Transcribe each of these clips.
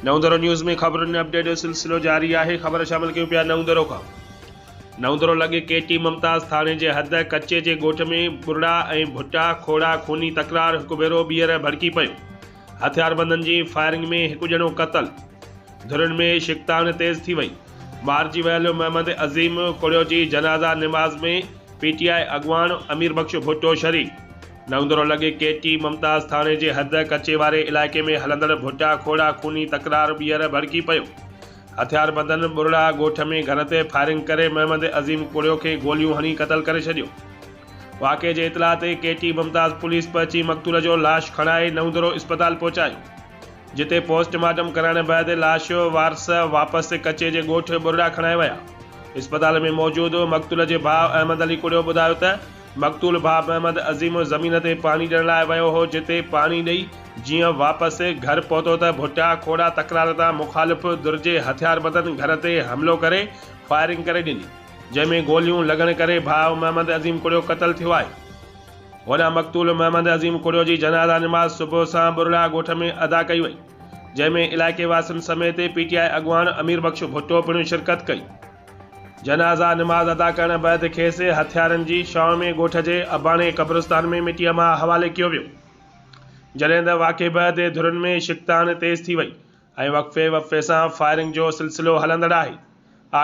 نئون درو نيوز ۾ خبرن ۽ اپڊيٽ جو سلسلو جاري آهي خبر شامل ڪيون پيا نئون درو کان نئون درو لڳ ڪي ٽي ممتاز ٿاڻي جي حد ڪچي جي ڳوٺ ۾ ٻرڙا ۽ ڀٽا کوڙا خوني تڪرار هڪ ڀيرو ٻيهر ڀڙڪي پيو هٿياربندن جي فائرنگ ۾ هڪ ڄڻو قتل ڌرين ۾ ڇڪتاڻ تيز ٿي وئي مارجي ويل محمد عظيم ڪڙيو جي جنازه نماز ۾ پي ٽي آء اڳواڻ امير بخش ڀٽو شريڪ. نئوندرو لڳ ڪي ٽي ممتاز ٿاڻي جي حد ڪچي واري علائقي ۾ هلندڙ ڀٽا کوڙا خوني تڪرار ٻيهر ڀڙڪي پيو. هٿياربندن ٻرڙا ڳوٺ ۾ گهر تي فائرنگ ڪري محمد عظيم ڪڙيو کي گوليون هڻي قتل ڪري ڇڏيو. واقعي جي اطلاع تي ڪي ٽي ممتاز پوليس پهچي مقتول جو لاش کڻائي نئوندرو اسپتال پهچايو. جتي پوسٽ مارٽم ڪرائڻ بعد لاش وارث واپس ڪچي جي ڳوٺ ٻرڙا کڻائي ويا. اسپتال ۾ موجود مقتول جي ڀاء احمد علي ڪڙيو ٻڌايو ته مقتول ڀاء محمد عظيم زمين تي پاڻي ڏيڻ لاء ويو هو جتي پاڻي ڏئي جيئن واپس گهر پهتو ته ڀٽا کوڙا تڪرار تان مخالف ڌر جي هٿياربندن گهر تي حملو ڪري فائرنگ ڪري ڏني جنهن ۾ گوليون لڳڻ ڪري ڀاء محمد عظيم ڪڙيو قتل ٿيو آهي. هوڏانهن مقتول محمد عظيم ڪڙيو جي جنازه نماز صبح سان ٻرڙا ڳوٺ ۾ ادا ڪئي وئي، جنهن ۾ علائقي واسين سميت پي ٽي آء اڳواڻ امير بخش ڀٽو پڻ شرڪت ڪئي. جنازه نماز ادا ڪرڻ بعد کيس هٿيارن جي ڇانو ۾ ڳوٺ جي اباڻي قبرستان ۾ مٽيء ماء حوالي ڪيو ويو. جڏهن ته واقعي بعد ڌرين ۾ ڇڪتاڻ تيز ٿي وئي ۽ وقفي وقفي سان فائرنگ جو سلسلو هلندڙ آهي.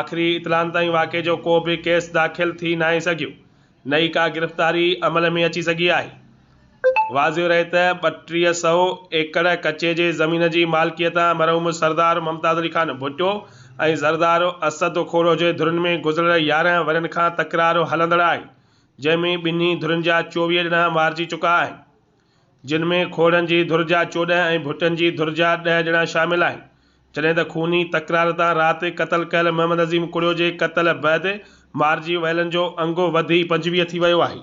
آخري اطلاعن تائين واقعي جو ڪو به ڪيس داخل ٿي ناهي سگهيو. نه ئي ڪا گرفتاري عمل ۾ اچي سگهي آهي. واضح رهي ته 32 سئو ايڪڙ ڪچي جي زمين جي مالڪيء تان مرحوم سردار ممتاز علي خان ڀٽو ۽ سردار اسد کوڙو جي ڌرين ۾ گذريل 11 ورهين کان تڪرار هلندڙ آهي، جنهن ۾ ٻنهي ڌرين جا 24 ڄڻا مارجي چڪا آهن. جن ۾ کوڙن جي ڌر جا 14 ۽ ڀٽن جي ڌر جا 10 ڄڻا شامل آهن، جڏهن ته خوني تڪرار تان رات قتل ڪيل محمد عظيم ڪڙيو جي قتل بعد مارجي ويلن جو انگ وڌي 25 ٿي ويو آهي.